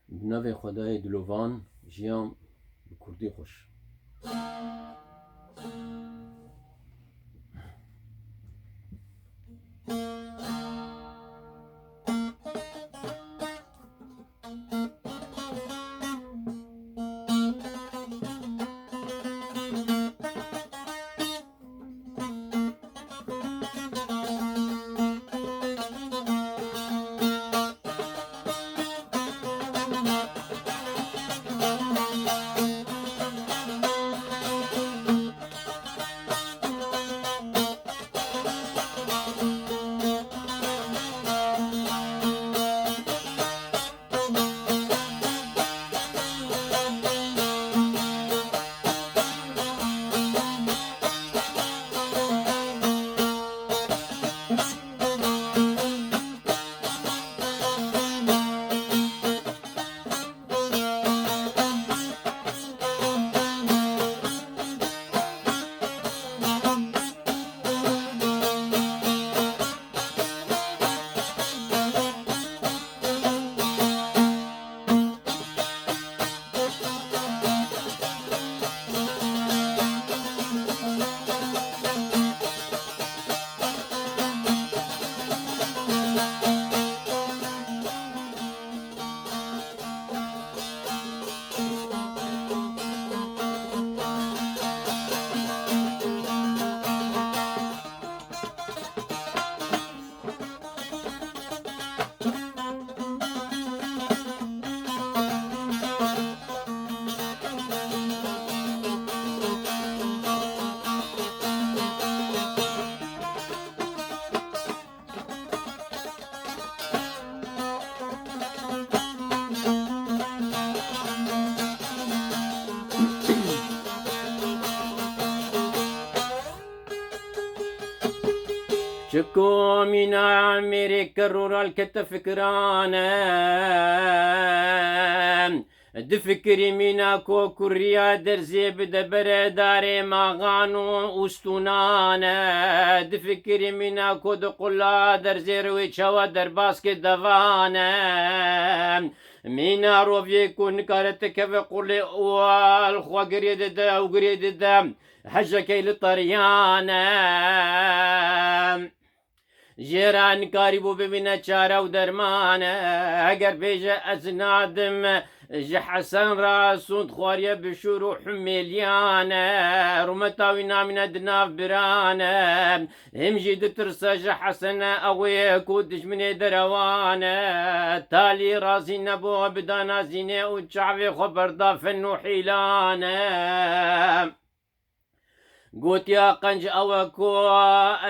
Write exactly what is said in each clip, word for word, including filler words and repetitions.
Bi navê Xwedayê dilovan, jiyan bi kurdî xweş. Çiko mîna mêrê kerûral kete fikirane. Difikirî mîna ko kurriya derzê bide bere darê maxan û ûstûnan e. Difikirî mîna ko di qula derzê rewê çawa derbaskê devan e. Mîna roviyê ku nikare tikeve qulê û al xwe girê dide û girê dide. Hejekey li teriyan e. Jê re nikarîbû bibîne çare û derman e. Eger bêje ez nadim ji Hesen re sûd xwariye bi şûr û humêliyan e. Rûmeta wî namîne di nav biran e. Him jî ditirse ji Hesen e, ew ê ku dijminê derewan e. Talî razî nebû bi danazînê û çavê xwe berda fen û hîlan e. Gotiya qenc ew e ku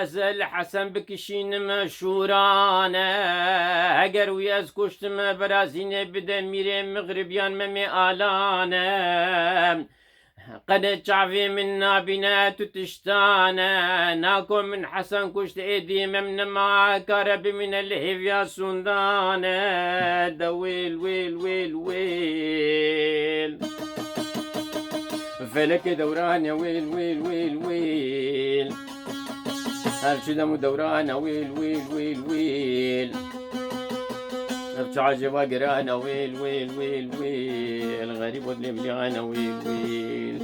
ez li Hesen bikişînim şûran e. Heger wî ez kuştim, berazînê bide mîrê mixribiyan Memê Alan e. Qene çavê min nabîne tu tiştan e. Nako min Hesen kuşt êdî mem nema kare bimîne li hêviya sûndan e. De wêl, wêl, wêl, wêl. Felekê dewran e wêl, wêl, wêl, wêl. Her çi dem û dewran e wêl, wêl, wêl, wêl. Ev çi ecêba giran e wêl, wêl, wêl, wêl. Xerîb û dilê min giran e wêl, wêl.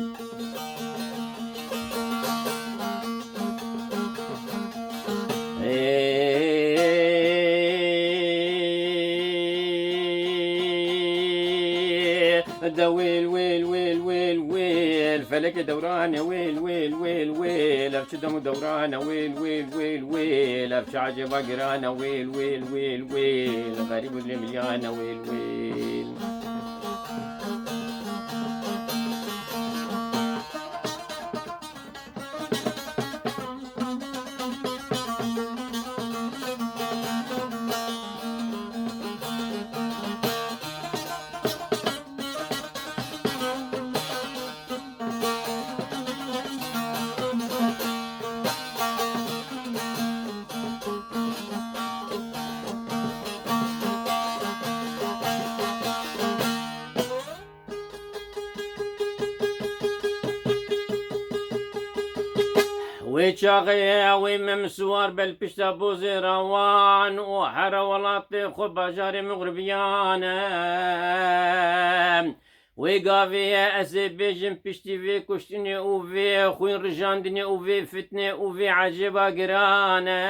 De wêl, wêl, wêl, wêl, wêl. Felekê dewran e wêl, wêl, wêl, wêl. Ev çi dem û dewran e wêl, wêl, wêl, wêl. Ev çi ecêba giran e wêl, wêl, wêl, wêl. Xerîb û dilê min giran e wêl, wêl. Wê çaxê wê Mem Siwar bel pişta bozê rewan û here welatê xwe bajarê Mixribiyan e. Wê gavê ye ez ê bêjim piştî vê kuştinê û vê xwîn rijandinê û vê fitnê û vê ecêba giran e.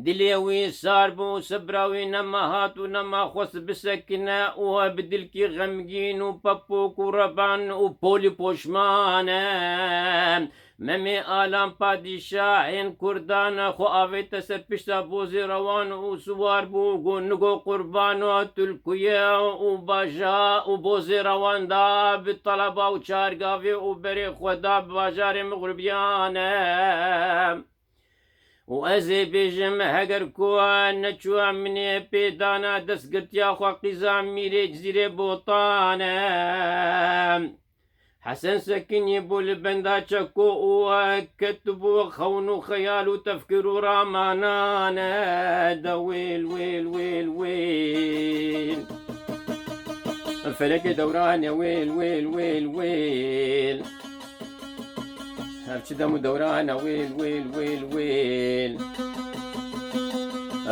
Dilê wî sar bû, sibra wî nema hat û nema xwest bisekine û bi dilkî xemgîn û pepok û reban û polî poşman e. Memê Alan padîşahên Kurdan xwe avête ser pişta bozê rewan û siwar bû, got, nigo qurbano tu li ku ye û baja û bozê rewan da bi teleba û çargavê û berê xwe da bi bajarê Mixribiyan e. Û ez ê bêjim, heger ku neçû minê pê dana destgirtiya xwe qîza mîrê Cizîrê Botan e. Hesen sekinî bû li benda çeko û ketibû xewn û xeyal û tefkir û ramanan e. De wêl, wêl, wêl, wêl. Felekê dewran e, wêl, wêl, wêl, wêl. Ev çi dem û dewran e, wêl, wêl, wêl, wêl.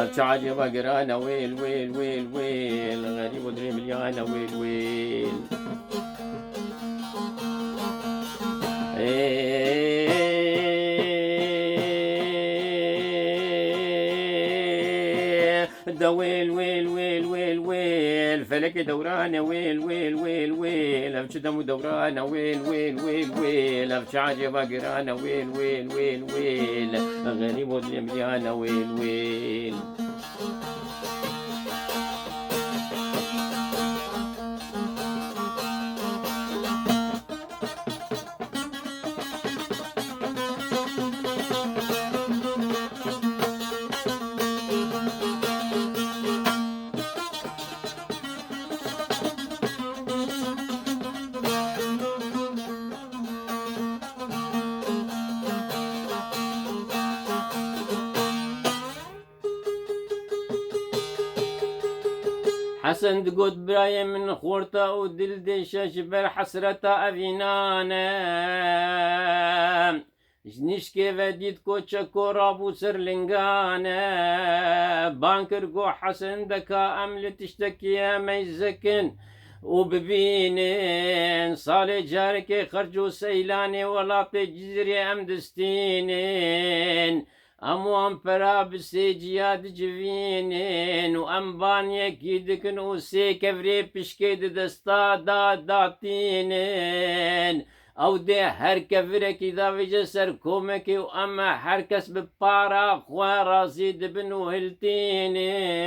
Ev çi ecêba giran e, wêl, wêl, wêl, wêl. Xerîb û dilê miliyan e, wêl, wêl. Ê, de wêl, wêl, wêl, wêl, wêl. Felekê dewran e, wêl, wêl, wêl, wêl. Ev çi dem û dewran e, wêl, wêl, wêl, wêl. Ev çi ecêba giran e, wêl, wêl, wêl, wêl. Xerîb û dilê miliyan e, wêl, wêl. Hesen digot, birayê min xorta û dil dêşe ji ber hesreta evînan e. Ji nişkê ve dît ku çeko rabû ser lingan e. Ban kir ku Hesen deka em li tiştekî em meyzekin û bibînin. Salê carekê xerc û seylanê welatê Cizîrê em distînin. Em wan pera bi sê ciya dicivînin û em ban yekî dikin û sê kevirê pişkê di desta da datînin. Ew dê her kevirekî davêje ser komekê û em her kes bi para xwe razî dibin û hiltînin.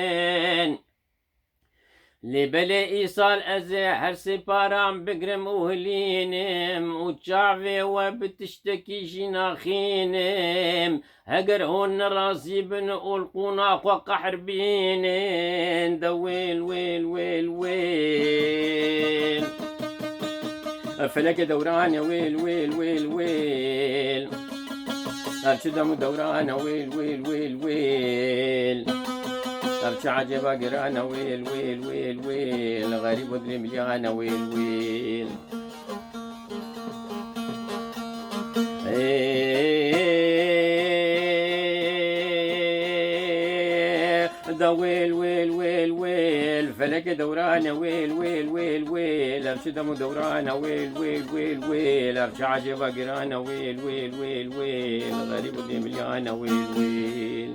Lê belê îsal ez ê her sê paran bigrim û hilînim û çavê we bi tiştekî jî naxînim. Heger hûn nerazî bin û li qûna xwe qehr bînin, de wêl, wêl, wêl, wêl. Felekê dewran e, wêl, wêl, wêl, wêl. Ev çi dem û dewran e, wêl, wêl, wêl, wêl. Ev çi ecêba giran e, wêl, wêl, wêl, wêl. Xerîb û dilê miliyan e, wêl, wêl. Ê, da wêl, wêl, wêl, wêl. Felekê dewran e, wêl, wêl, wêl, wêl. Ev çi dem û dewran e, wêl, wêl, wêl, wêl. Ev çi ecêba giran e, wêl, wêl, wêl, wêl. Xerîb û dilê miliyan e, wêl, wêl.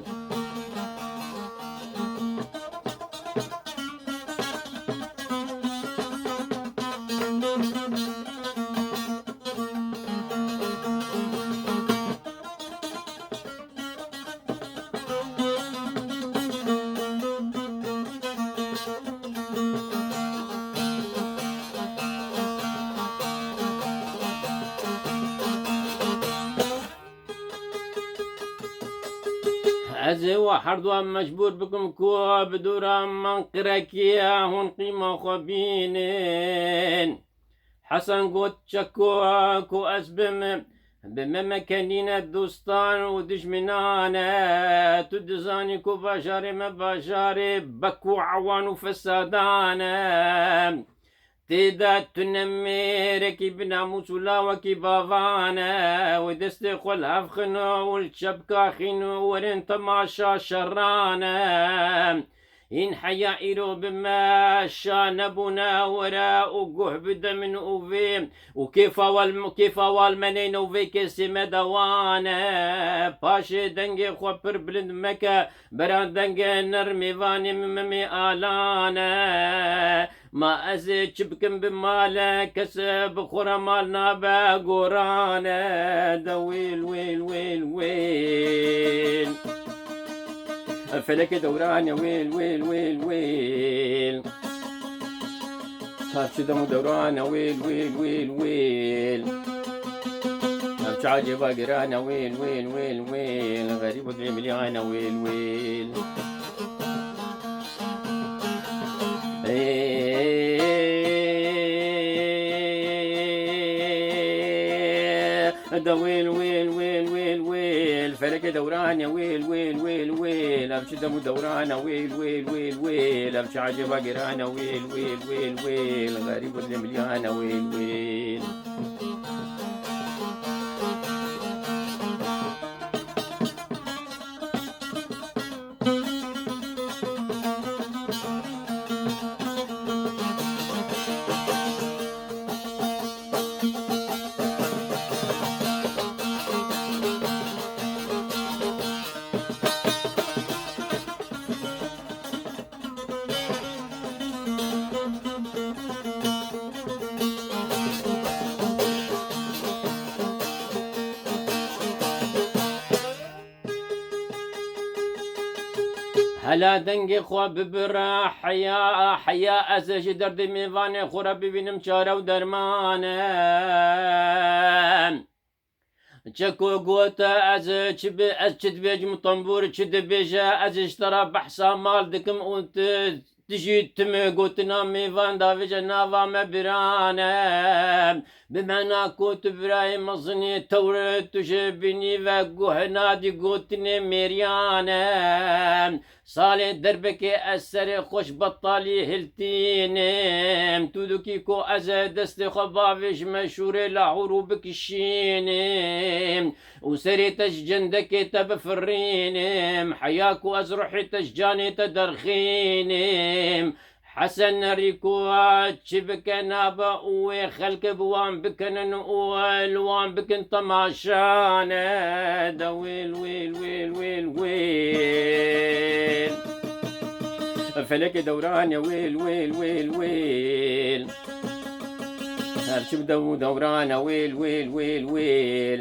Ez ê we herduan mecbûr bikim ku bi dora min qirekî hûn qîma xwe bînin. Hesen got, çeko ku ez bim, bi me mekenîne dostan û dijminan e. Tu dizanî ku bajarê me bajarê bek û ewan û fesadan e. Tê de tune mêrekî bi namûs û lawekî bavan e, wê destê xwe li hev xin û li çepka xîn û werin temaşa şeran e. Hîn heya îro bi me şa nebûne, were û guh bide min û vê û kêfa wal, kêfa wal menêne û vê kesê me dewan e. Paşê dengê xwe pir bilind meke, bera dengê nermê vanê min memê alan e. Ma ez ê çi bikim bi male, kes bi xwe re mal nabe goran e. De wêl, wêl, wêl, wêl. Felekê dewran e, wêl, wêl, wêl, wêl. Her çi dem û dewran e, wêl, wêl, wêl, wêl. Ev çi acêba giran e, wêl, wêl, wêl, wêl. Xerîb û dilê milyan e, wêl, wêl. Ê, de wêl, wêl, wêl, wêl, wêl. Felekê dewran e, wêl, wêl, wêl, wêl. Ev çi dem û dewran e, wêl, wêl, wêl, wêl. Ev çi acêba giran e, wêl, wêl, wêl, wêl. Xerîb û dilê milyan e, wêl, wêl. Hela dengê xwe bibire heya, heya ez ji derdê mêvanê xwe re bibînim çare û derman e. Çeko got, ez çi bi, ez çi dibêjim, tembûr çi dibêje, ez ji te re behsa mal dikim û tu, tu jî tim gotina mêvan davêje nava me biran e. Bi mena ku tu birayê mezin î, tewr tu ji binî ve guh nadî gotinê mêriyan e. Salê derbekê ez serê xwe ji betalî hiltînim. Tu dikî ku ez destê xwe bavêjime şûrê Lahûr û bikişînim û serê te ji cendekê te bifirînim. Heya ku ez ruhê te ji canê te derxînim. Hesen nerî ku çi bike nabe û wê xelk bi wan bikinin û li wan bikin temaşa ne. De wêl, wêl, wêl, wêl, wêl. Felekê dewran e, wêl, wêl, wêl, wêl. Her çi bi dew û dewran e, wêl, wêl, wêl, wêl.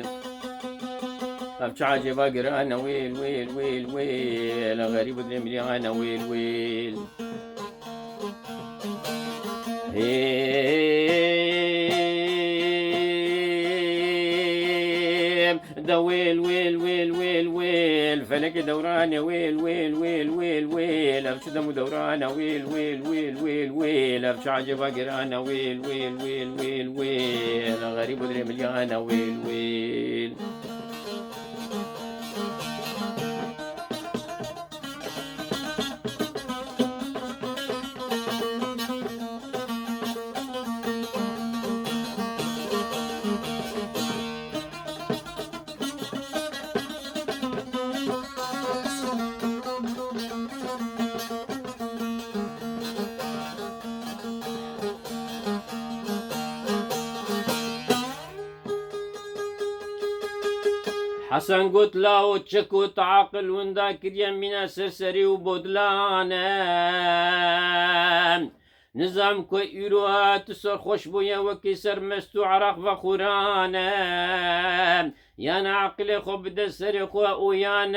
Ev çi acêba giran e, wêl, wêl, wêl, wêl. Xerîb û dilê milyan e, wêl, wêl. Hêm, de wêl, wêl, wêl, wêl, wêl. Felekê dewran e, wêl, wêl, wêl, wêl, wêl. Ev çi dem û dewran e, wêl, wêl, wêl, wêl, wêl. Ev çi acêba giran e, wêl, wêl, wêl, wêl, wêl. Xerîb û dilê milyan e, wêl, wêl. Hesen got, lawo çi ku te aqil winda kiriye mîne ser serî û bodlan e. Nizam ku îro tu serxweş bûye wekî ser mest û eraq vexûran e. Yan aqilê xwe bide serê xwe û yan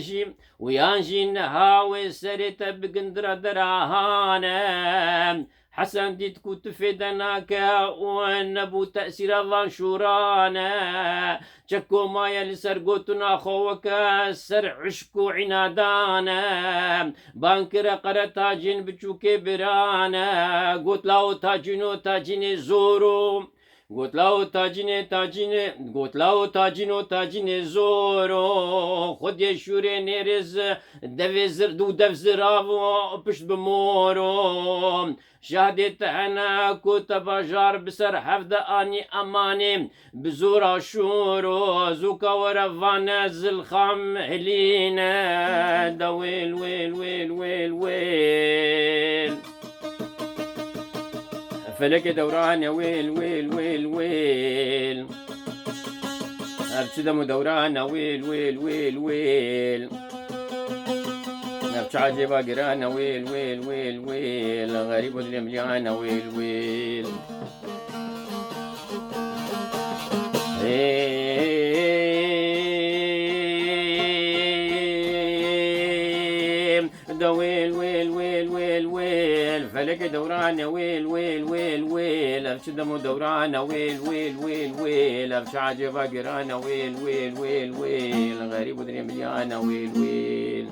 jî, û yan jî niha wê serê te bigindira derahan e. Hesen dît ku tu fêde nake û nebû tesîra van şûran e. Çeko maye li ser gotina xwe weke ser hişk û înadan e. Ban kire qere tacîn biçûkê biran e. Got, lawo tacîno tacînê zor û Got lawo tacînê, tacînê, got lawo tacîno, tacînê zor o. Xwediyê şûrê nêrê zi, devê zir, dû dev zirav o, pişt bi mor o. Şahdê te hene ku te bajar bi ser hev de anî emanê, bi zora şûr o. Zûka were vane zilxam hilîne, de wêl, wêl, wêl, wêl, wêl. Felekê dewrane wêl, wêl, wêl, wêl. Ev çi dem û dewrane wêl, wêl, wêl, wêl. Ev çi ecêba girane wêl, wêl, wêl, wêl. Xerîb û dilê miliyane wêl, wêl. Ê, De wêl, wêl, wêl, wêl, wêl. Felekê dewrane wêl, wêl, wêl, wêl. Ev çi dem û dewrane wêl, wêl, wêl, wêl. Ev çi ecêba girane wêl, wêl, wêl, wêl. Xerîb û dilê miliyane wêl, wêl.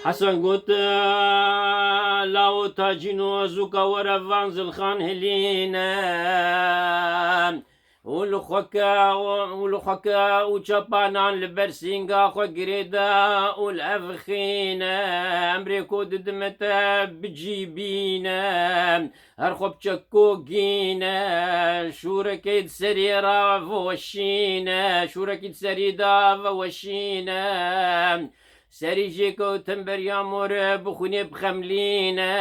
Hesen got, lawo tacîno, zûka were van zilxan hilîne. Û li xwe ke, û li xwe ke û çapanan li ber sînga xwe girêda û li ev xîne. Emrê ku didime te bicîbîne. Her xwe bi çekogîne, şûrekê di serê re veweşîne, şûrekî di serî de veweşîne. Serî jê kewtin beriya mor, bi xwînê bixemlîne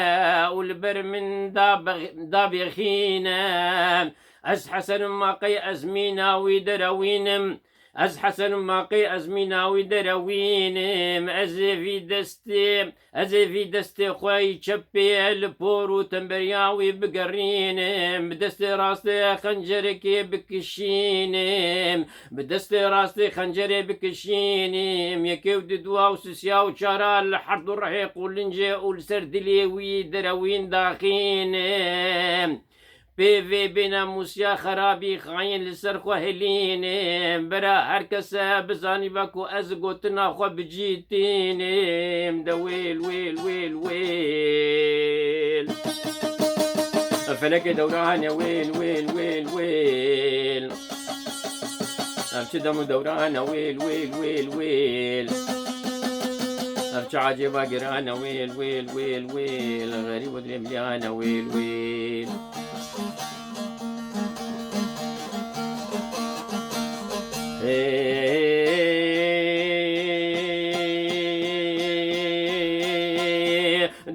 û li ber min da be-, da bêxîne. Ez Hesen û Maqey, ez mîna wî derewînim. Ez Hesen û Maqê, ez mîna wî derewînim. Ez ê vî destê, ez ê vî destê xwe yî çepê li por û temberiya wî bigerînim. Bi destê rastê xencerekê bikişînim. Bi destê rastê xencerê bikişînim. Yekê û di dua û sisiya û çara li her du rihê qûlincê û li ser dilê wî derewîn daxînim. Pê vê bênamûsiya xerabî xayîn li ser xwe hilîne. Bera her kese bizanîba ku ez gotina xwe bicîtînim. De wêl, wêl, wêl, wêl. Felekê dewrane wêl, wêl, wêl, wêl. Ev çi dem û dewrane wêl, wêl, wêl, wêl. Ev çi ecêba girane wêl, wêl, wêl, wêl. Xerîb û dilê miliyane wêl, wêl. Ê,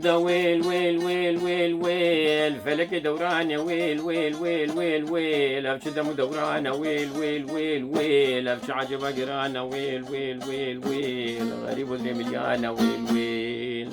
de wêl, wêl, wêl, wêl, wêl. Felekê dewrane wêl, wêl, wêl, wêl, wêl. Ev çi dem û dewrane wêl, wêl, wêl, wêl. Ev çi ecêba girane wêl, wêl, wêl, wêl. Xerîb û dilê miliyane wêl, wêl.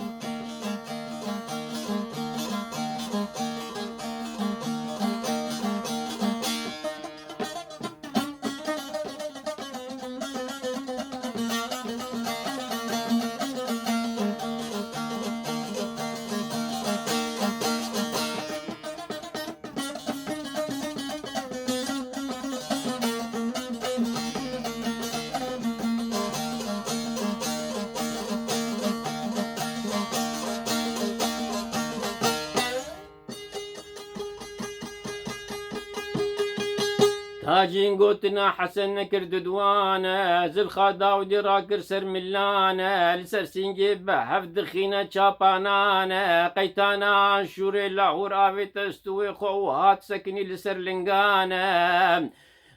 Tacîn gotina Hesen nekir diduane, zilxa Dawdî rakir ser milane, li ser sîngê bi hev dixîne çapanane, qeytana şûrê lahûr avête stûyê xwe û hat sekinî li ser lingane.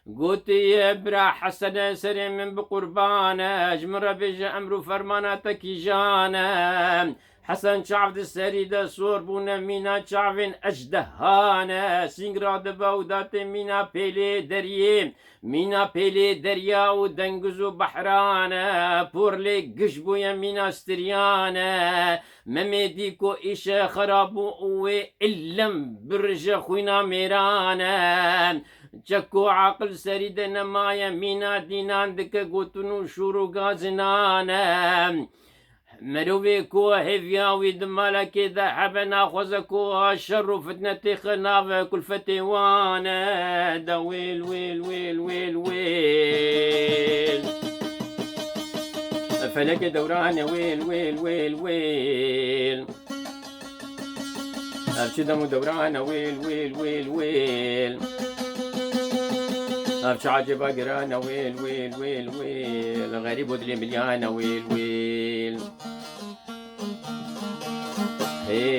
Gotiye, bira Hesene, serê min bi qurban e, ji min re bêje emr û fermana te kîjan e? Hesen çav di serî de sor bûne, mîna çavên ejdehan e. Sîng radibe û date mîna pêlê deriyê. Mîna pêlê derya û dengiz û behran e. Porlê giş bûye mîna stiryan e. Memê dîko îşe xera bû û wê îlem birije xwîna mêran e. Çeko aqil serî de nemaye, mîna dînan dike gotin û şûr û gazinan e. Mirovê ku hêviya wî di malekê de hebe, naxwaze ku şer û fitne têxe nave kulfetê wan e. De wêl, wêl, wêl, wêl, wêl. Felekê dewran e, wêl, wêl, wêl, wêl. Ev çi dem û dewran e, wêl, wêl, wêl, wêl. Ev çi ecêba giran e, wêl, wêl, wêl, wêl. Xerîb û dilê milyan e, wêl, wêl. Hê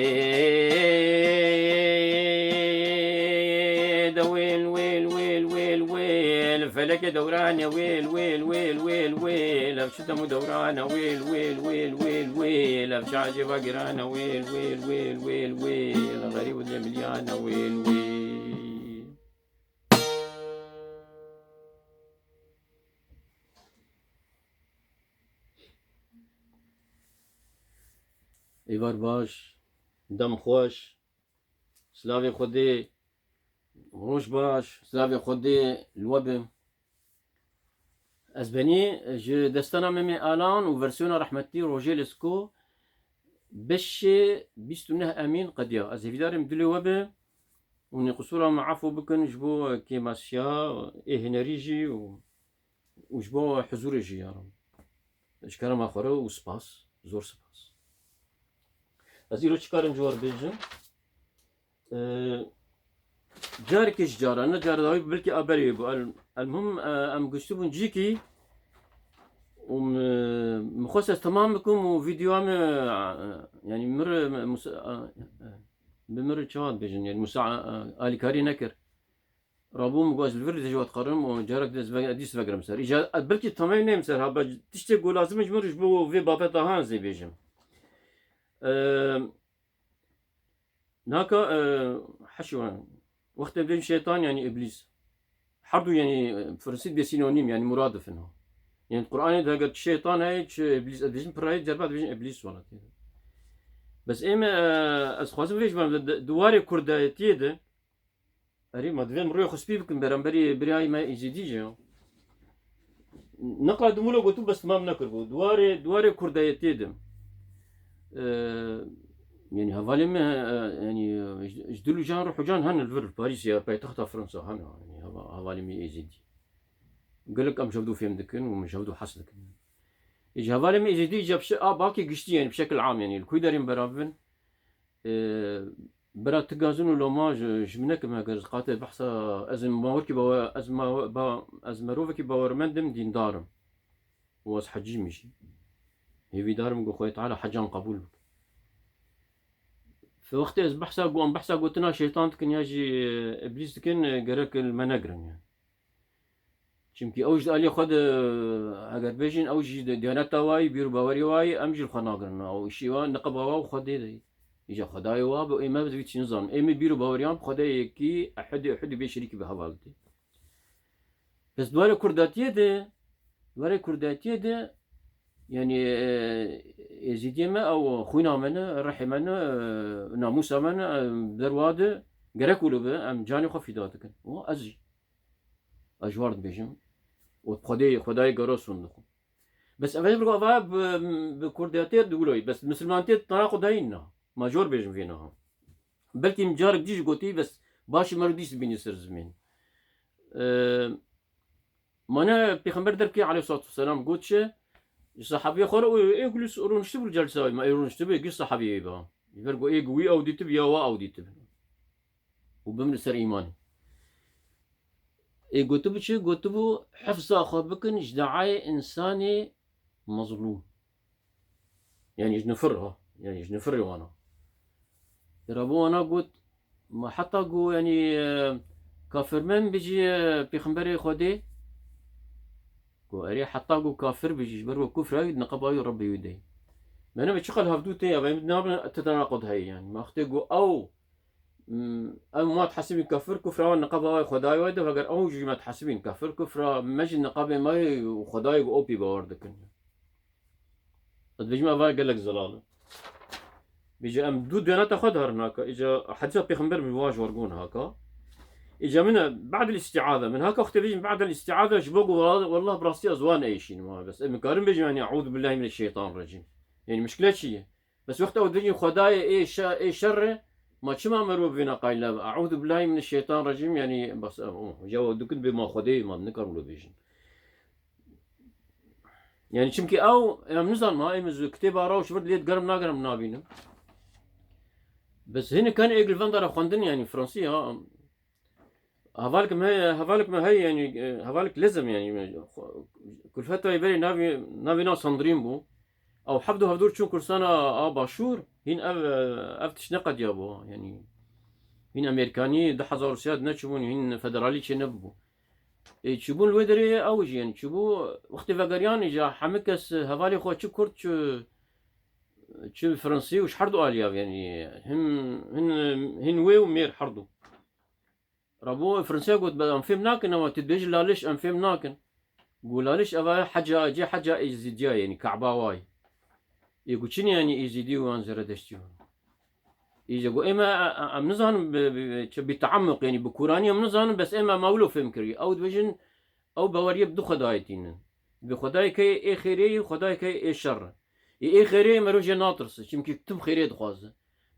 de wêl, wêl, wêl, wêl, wêl. Felekê dewran e, wêl, wêl, wêl, wêl, wêl. Ev çi dem û dewran e, wêl, wêl, wêl, wêl, wêl. Ev çi ecêba giran e, wêl, wêl, wêl, wêl, wêl. Xerîb û dilê milyan e, wêl, wêl. Êvar baş, dem xweş, silavê Xwedê, roj baş, silavê Xwedê li we be. Ez benî ji destana Memê Alan û versiyona rehmetî Rojê Lesko beşê bîst û neh Emîn qediya. Ez hêvîdar im dilê we be û nêqisûra me efû bikin ji bo kêmasiya ê hunerî jî û û ji bo huzûrê jî ya Rab. Ji kerema xwe re û spas, zor spas. Ez îro çi karim ji we re bêjim? Ee, carekê ji caran, ne cara dawî, belkî a berê bû. El, elmuhim, e, em giştibûn cîkî û min, min xwest ez temam bikim û vîdeoya min, e, yanî min re, min, musa-, e, e, bi min re çawa dibêjin, yanî musa-, e, alîkarî nekir. Rabûm, got, ez li vir dê ji we dixwarim û carek dê ez ve-, dîs vegirim ser. Îca, belkî tamam neyim ser, ha, be, tiştê ku lazim e ji min re ji bo vê babeta han zê bêjim. Eee, naka, eee, heşî wan. Wextê bêjim şeytan, yanî îblîs. Her du, yanî, e, firsit bê sinonîm, yanî muradif in ha. Yanî Qur'anê de eger çi şeytan heye, çi îblîs, ez bêjim pirayê cerba dibêjin îblîs wala tê de. Bes êm, e, ez xwazim vê ji wan de, de, di warê kurdayetiyê de, Erê, ma divê em rûyê xwe spî bikin beramberî birayê me Êzidî jî ya. Neqla Dimûlo gotû bes timam nekiribû. Di warê, di warê kurdayetiyê de. Ee, yanî hevalê me, e, yanî, e, ji, ji dil û can, ruh û can hene li vir, Parîsê ya, paytexta Fransa hene, yanî heva-, hevalê me Êzidî. Gelek em ji hevdû fêm dikin û min ji hevdû hez dikin. Ji hevalê me Êzidî, îca bi şe-, a, bakê giştî, yanî bi şekil am, yanî li ku derên bera bibin. Ee, bira, tu gazin û loma ji, ji min nekim, eger ez qatê behsa, ez mawekî bawer, ez mawe-, ba-, ez merovekî bawermend im, dîndar im. Û ez hecî me jî. Hêvîdar im ku Xwedê Teala hecan qebûl bike. Wextê ez behsa, ku em behsa gotina şeytan dikin ya jî, e, îblîs dikin, e, gerek li me negirin yani. Çimkî ew ji aliyê xwe de, eger bêjin, ew jî di diyaneta wayî, bîr û bawerî wayî, em jî li xwe nagirin. Ew îşî wa niqeba wa û Xwedê de. Îca Xwedayê wa bi ê me bi vî tiştî nizanin. Ê me bîr û baweriyan bi Xwedayê yekî, ehedî, ehedî bê şerîkî bi heval dê. Bes di warê kurdatiyê de, di warê kurdatiyê de, yanî, e, êzîdiyê me ew xwîna me ne, rihê me ne, e, namûsa me ne, e, derwa de gerek wilo be, em canê xwe fîda dikin. Û ez jî. Ez ji war dibêjim. Û Xwedê, Xwedayê gero sûn dixwim. Bes ev bir ava bi, bi kurdiyatê diwloyî. Bes misilmantiyê tara Xwedayî na. Ma jor bêjim vê niha. Belkî min carek dî jî gotî, bes başî me re dîs bînî ser zimên. Ee, mane Pêxember derkê aleyhissalatu vesselam got çi? Sahabiyê xwe re û ê gulî rûniştibû li celsa wî, ma ê rûniştibû, ê gir sahabiyê wî ba. Ji ber ku ê wî ew dîtib ya wa ew dîtib. Û bimrin ser îmanê. Ê gotibû çi? Gotibû, hifza xwe bikin ji deayê însanê mezlûm. Yanî ji nifir ha. Yanî ji nifirê wana. Rabû wana got, ma heta ku, yanî, e, kafirmen bijî, e, pêxemberê Xwedê? Ku erê, heta ku kafir bijî, ji ber we kufra wî, niqeba wî Rebbê wî dey. Beno be çiqas hevdû tê ya, em nabin tetenaqud heye yani. Wextê ku ew, m, ew ma dihesibîn kafir, kufra wan niqaba wê Xwedayê wê de, heger ew jî me dihesibîn kafir, kufra me jî niqabê me û Xwedayê ku ew pê bawer dikin. Ez dibêjim eva gelek zelal e. Bêje em dû diyaneta xwe diherin haka. Îca hedîsa Pêxember bi va ji wan got haka. Îca min e, ba'del îstîaze. Min haka wextê bêjim ba'del îstîaze ji bo ku wela-, wellah bi rastî ez wan êşînim ha. Bes em karin bêjim yani, "Eûzu billahî mineşşeytanirrecîm." Yani mişkile çi ye? Bes wexta ew dibêjin Xwedayê ê şe-, ê şer e, ma çima merov vêna qayîl nabe? "Eûzu billahî mineşşeytanirrecîm." Yani bes, o, ya ew dikin bê ma Xwedê ma nikarin wilo bêjin. Yani çimkî ew, em nizanim ha, em ji kitêba ra û ji vir lê digerim nagerim nabînim. Bes hinek kan êg li venda re xwendin yani fransî ha. Hevalek me, hevalek me heye yani, e, hevalek lezem yani, e, xwe-, kulfeta wê berê navê, navê na Sandrîn bû. Ew hevdû hevdûr çûn Kurdistana a Başûr, hîn ev, e, ev tişt neqediyabû ha yani. Hîn Amerîkanî du hezar û sê de neçûbûn, hîn federalî çê nebûbû. Ê, çûbûn li wê derê ew jî, yani, çûbû wextê vegeriyan îca hemî kes hevalê xwe çi Kurd, çi, çi Fransî û ji herdu aliya, yani, him, hin, hin wê û mêr herdu. Rabû Fransiya got, "Be, em fêm nakin, ewa tu dibêjî Laliş, em fêm nakin." Got, "Laliş eva heca, cê heca Êzîdiya, yani, Ka'ba wayî." Ê got, "Çi ne, yani, Êzîdî û an Zeredeştî wan?" Îca got, "Ême, e, e, em nizanin bi, bi, bi, çi, bi teammuq, yani bi kûranî em nizanin, bes ême me wilo fêm kiriye." Ew dibêjin, ew baweriyê bi du Xwedayê tînin. Bi Xwedayê ke ê xêrê ye, Xwedayê ke ê şer e. Ê, ê xêrê ye, mero jê natirse, çimkî tim xêrê dixwaze.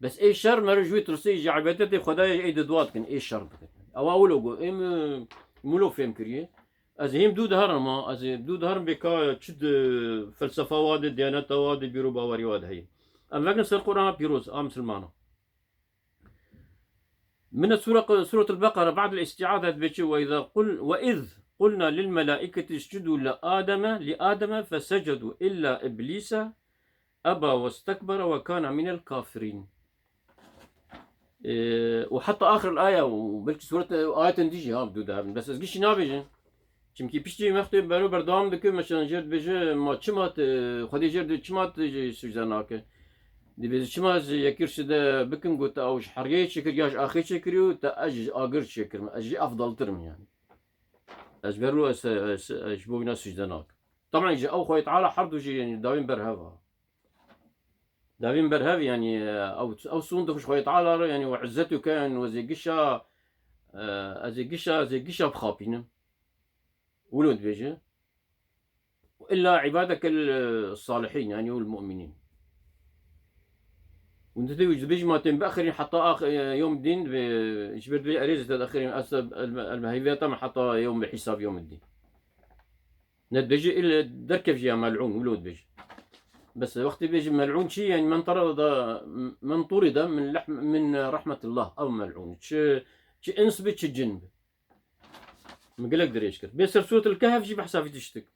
Bes ê şer, mero ji wî tirse, ji îbadetê Xwedayê ê didua dikin, ê şer dikin. Ewa wilo got, ême, e, wilo fêm kiriye. Ez hêm dû diherim ha, ez hêm dû diherim bê ka çi di felsefa wa de, diyaneta wa de, bîro bawerî wa de heye. Em vekin ser Qur'ana pîroz a misilmana. Min e sure, Suretul Beqere, ba'del îstîaze dibê çi, "Ve izâ qul-, ve iz qulna lil melâiketi iscudû li Ademe, li Ademe fesecedû illa iblîse eba westekbere ve kana minel kafirîn." Ee, û heta axir el aya û belkî suret, e, ayetin dî jî ha bi dû de hebin. Bes ez gişî nabêjim. Çimkî piştî wextê bero berdewam dike, mesela jêr dibêje, "Ma çima tu, Xwedê jêr dibê, çima tu jî sucde nake?" Dibêje, "Çima ez yekî sucde bikim, got, te ew ji heriyê çêkir ya ji axê çêkirî û te ez ji agir çêkirim. Ez jî efdaltir im yani. Ez ji ber wilo ez, ez, ez ji bo wîna sucde nakim." Taban jî ew Xwedê Teala herdu jî yani dawîn berhev a. Dawîn berhev, yani, ew, ew sûn dixwe ji Xwedê Teala re, yani, we izzet û ke, yani, we zê gişa, e, ez ê gişa, ez ê gişa bixapînim. Wilo dibêje. Illa îbadekel, e, salihîn, yani, ûl mu'minîn. Û dibê, dibêje ma tên biexirîn heta ax-, e, yom dîn, dibê, ji ber dibê erê zî te diexirîn, ez te el, el, heyviyeta me heta yom, hesab yom dîn. Ne dibêje île derkevje ya mel'ûn, wilo dibêje. Bes wextê bêje mel'ûn çi, yani men terede, men turide min lehm-, min rahmetillah, ew mel'ûn. Çi, çi ins bi, çi cin bi. Min gelek dirêj kir. Bê ser Suretul Kehf jî behsa vî tiştik.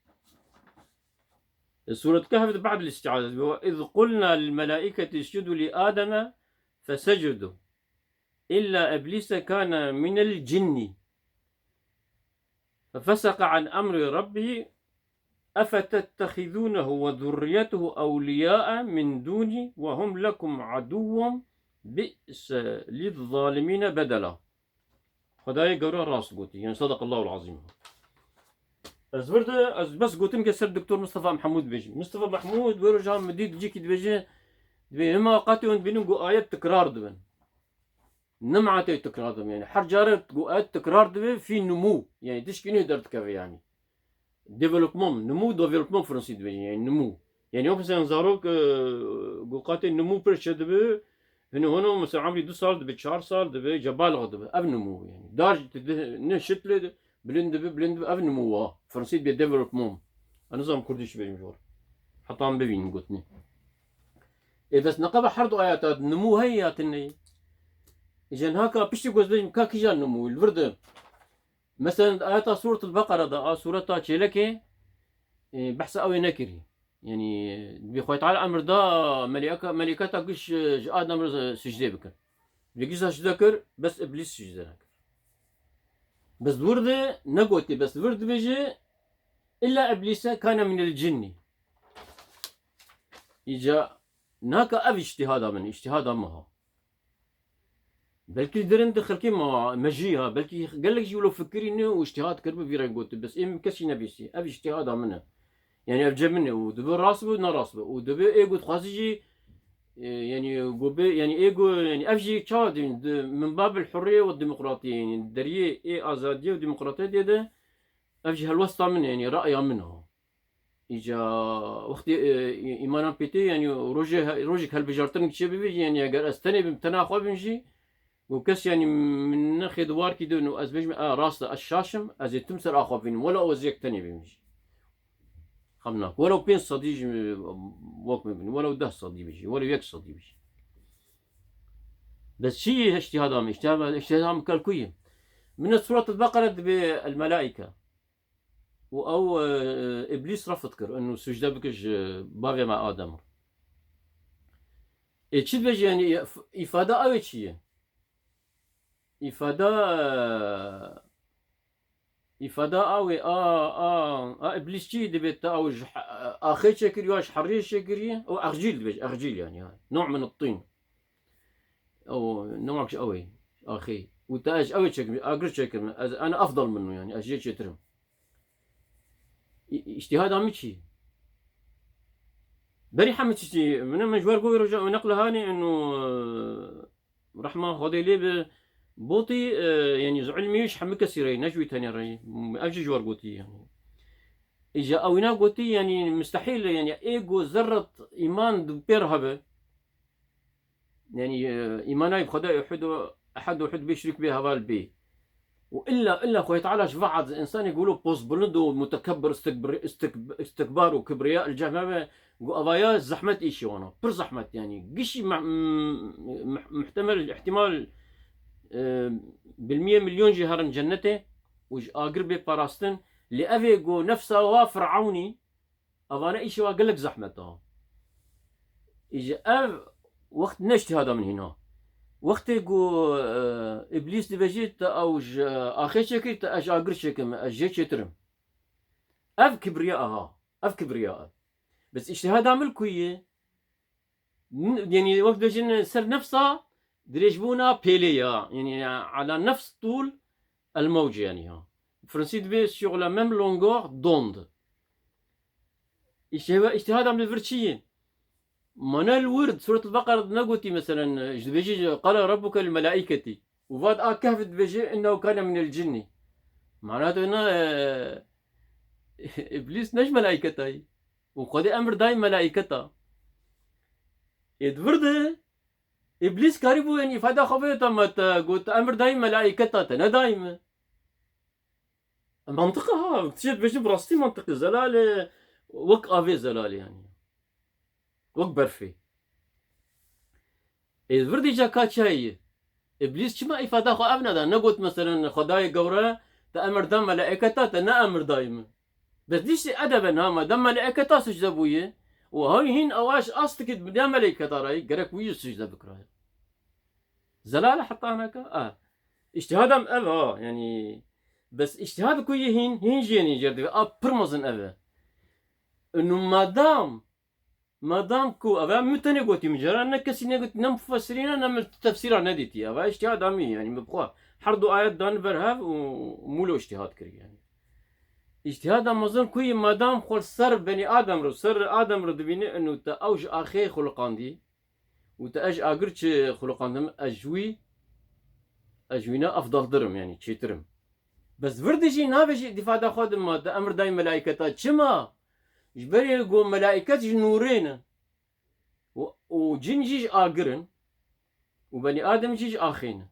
Suret Kehf di ba'dil îstîazet bi, "Ve iz qulna lil melâiketi iscudu li Ademe fesecudû. Illa iblîse kâne minel cinnî." ففسق عن أمر ربه أفتتخذونه وذريته أولياء من دوني وهم لكم عدو بئس للظالمين بدلا. Xwedayê Gewre rast gotî. Yani sadakallahul azîm. Ez vir de, ez bes gotin ke ser Doktor Mustafa Mehmûd bêjim. Mustafa Mehmûd wê roja min dît cîkî dibêje, dibê hema qatê hûn dibînin ku ayet tikrar dibin. Nema tê tikrar dibin yani. Her care ku ayet tikrar dibe fî nimû. Yani tişkî nê derdikeve yani. Development, nimû, development fransî dibêjin yani nimû. Yani yok mesela zarok, e, ku qatê nimû pir çêdibe, hino hino mesela emrî du sal dibe, çar sal dibe, cebalix dibe. Ev nimû yani. Dar jî tu di-, ne şit lê bilind dibe, bilind dibe, ev nimû wa. Fransî dibe development. Ez nizanim kurdî çi bêjim ji we re. Heta em bibînin gotinê. Ê bes neqeba her du ayeta nimû heye ya tune ye. Îja niha ka piştî ku ez bêjim ka kîja nimû, li vir de. Meselen, ayeta Sûretul Beqere de, a sûreta çêlekê, e, behsa ew ê nekirî. Yani, dibê Xwedê Teala emir da melîka-, melîketa giş, e, ji Adem re sicdê bikin. Dibê gişa sicde kir, bes Îblîs sicde nekir. Bes di wir de negotî, bes di wir dibêje, "Illa Îblîse kane minel cinnî." Îca Naka ev îştîhada min, îştîhada min ha. Belkî di rind xelkê ma, me jî ha, belkî gelek jî wilo fikirîne û îştîhad kiribe vî reng gotibe. Bes ê min kesî nebîstî. Ev îştîhada min e. Yanî ev cem min e û dibe rast be, ne rast be. Û dibe ê ku dixwazî jî, e, yanî ku be, yanî ê ku, yanî ev jî çawa dîn, di min babil hurriyê û demokratiyê, yanî deriyê ê azadiyê û demokratiyê de, ev jî helwesta min e, yanî ra'ya min e. Îca wextê, e, îmanan pê tê, yanî rojê he-, rojek helbijartin çê bibê jî, yanî eger ez tenê bim, tena xwe bim jî, û kes, yanî min nexê di warkî de û ez bêjim, e, rast e, ez şaş im, ez ê tim ser axa bînim, wela ez yek tenê bim jî. Xem nak. Wela pênc sedî jî wek min bin, wela deh sedî bî jî, wela yek sedî bî jî. Bes çi îştîhada min, îştîhada, îştîhada min kel ku ye? Min Suret el-Beqere dibê el-Melaike. Û ew, e, Îblîs refd kir, inu sucde bike ji bavê me Adem. Ê çi dibêje, yanî îf-, îfada ew ê çi ye? Îfada, e, îfada ew ê, a, a, a Îblîs çi dibê te ew ji he-, axê çêkiriye, ji heriyê çêkiriye? Ew excîl dibêje, excîl yanî, ha. Nû min at-tîn. Ew, ne wek ji ew ê, axê. Û te ez ew ê çêkim, agir çêkim, ez, ana afdal min, yanî, ez jê çêtir im. Î-, îştîhada min çi? Berî hemî tiştî, min, min ji wer got roja, neqla hanê, inu, e, rehma Xwedê lê be, botî, e, yanî, ji ilmî ji hemî kesî re, ne ji wî tenê re, ev jî ji wer gotî, yanî. Îja ewîna gotî, yanî, mustehîl e, yanî, ê ku zerret îman di pê re hebe, Yanî, e, îmana bi Xwedayê ehad û, ehad û ehad bê şirîk bê heval bê. Û illa, illa Xwedê Teala ji vaaz insanê golo post bilind û mutekebbir, istikbir-, istik-, istikbar û kibriya el cehme ve, gu avaya zehmet îşî wana. Pir zehmet yanî. Gişî me-, m-, muhtemel, ihtimal, e, bilmiyê milyon jî herin cennetê û ji agir bê parastin. Lê evê gu nefsa wa Firewnî, Evane îşê wa gelek zehmet a. Îje ev wext ne îştîhada min hîna. Wextê ku, e, Îblîs dibêjî, te ew ji, e, axê çêkir, te ez ji agir çêkim, ez jê çêtir im. Ev kibriya aha. Ev kibriya ev. Bes îştîhada min ku ye, n-, yanî wek dibêjin ser nefsa dirêjbûna pêlê ya. Yanî ala nefs tûl el mewc yanî ha. Fransî dibê sur la même longueur d'onde. Îşte, îştîhada min li vir çi ye? Mana li wir, Suretul Beqere negotî, meselen, ji dibêjî, "Qale Rabbuke lil melaîketî." Û vat a Kehf dibêje, "Innehu kane minel cinnî." Mana te ne, e, Îblîs ne ji melaîketa yî. Û Xwedê emir dayî melaîketa. Ê di vir de, Îblîs karîbû, yanî, îfada xwe bide te, me te got, emir dayî melaîketa, te nedayî me. Mantiq e ha, tu jê dibêjî bi rastî mantiq e, zelal e, wek avê zelal e yanî. Wek berfê. Ê vir dî ca ka çi heye? Îblîs çima îfada xwe ev neda? Negot meselen Xwedayê gewre, te emir da melaîketa, te ne emir dayî min. Bes dîştî edebe nama, da melaîketa sucde bûye. Û hay hîn ewaş astikî dinya melaîketa rayî, gerek wî jî sucde bikiraya. Zelal e heta neka? A. Îştîhada min ev ha, yanî, bes îştîhad ku yê hîn, hîn jî yenî jêr divê. A pir mezin ev e. Inu madam, madam ku, ev e min tenê gotî, min cara ne kesî negotî, ne mufessirîna, ne min tefsîra nedîtî. Ev e îştîhada min, yanî, min bi xwe her du ayet dan ber hev û mûlo îştîhad kirî, yanî. Îştîhada mezin ku yê madam xwe ser benî Adem re, ser Adem re dibîne, inu te ew ji axê xuliqandî. Û te ez ji agir çi xuliqandim, ez ji wî, ez ji wî ne efdaldir im, yanî çêtir im. Bes vir dijî nabêjî îfada xwe dima, te emir dayî melaîketa. Çima? Ji berê ku melaîket ji nûrê ne. Û, û cin jî ji agir in. Û benî Adem jî ji axê ne.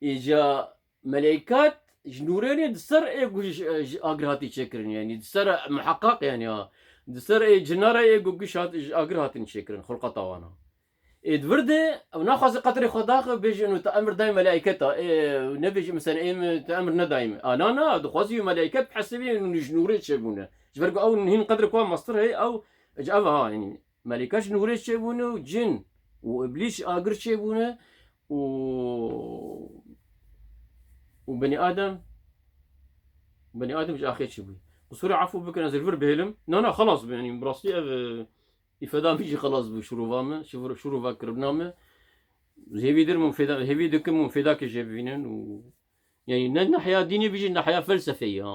Îca meleykat ji nûrê ne di ser ê ku ji, ji agir hatî çêkirin, yanî di ser muheqeq, yanî ha, di ser ê cina re ê ku giş hat, ji agir hatin çêkirin, xulqeta wan a. Ê di vir de ew naxwaze qedrê xwe daxe, bêje inu te emir dayî meleyket a, ê nebêje mesela ê min te emir nedayî min. A na na, dixwaze wî meleyket bihesibî inu ji nûrê çêbûne. Ji ber ku ew hîn qedrê xwe mestir heye, ew ji ev ha, yanî Melîka ji nûrê çêbûne û cin û îblîs ji agir çêbûne û, û benî Adem, benî Adem ji axê çêbûye. Qisûrê efû bikin, ez li vir bihêlim. Na, na, xelas be, yanî bi rastî ev, e, Feda min jî xelas bû şirova min, şirova kirina min. Hêvî dir min feda, hêvî dikim min feda ke jê bivînin û yani ne nahiya dînî bijî, nahiya felsefeyî ya,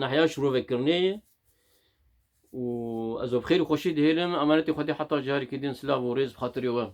nahiya şirovekirinê ye. Û ez bi xêr û xweşî dihêlim, emanetê Xwedê heta carekî din silav û rêz bi xatirê we.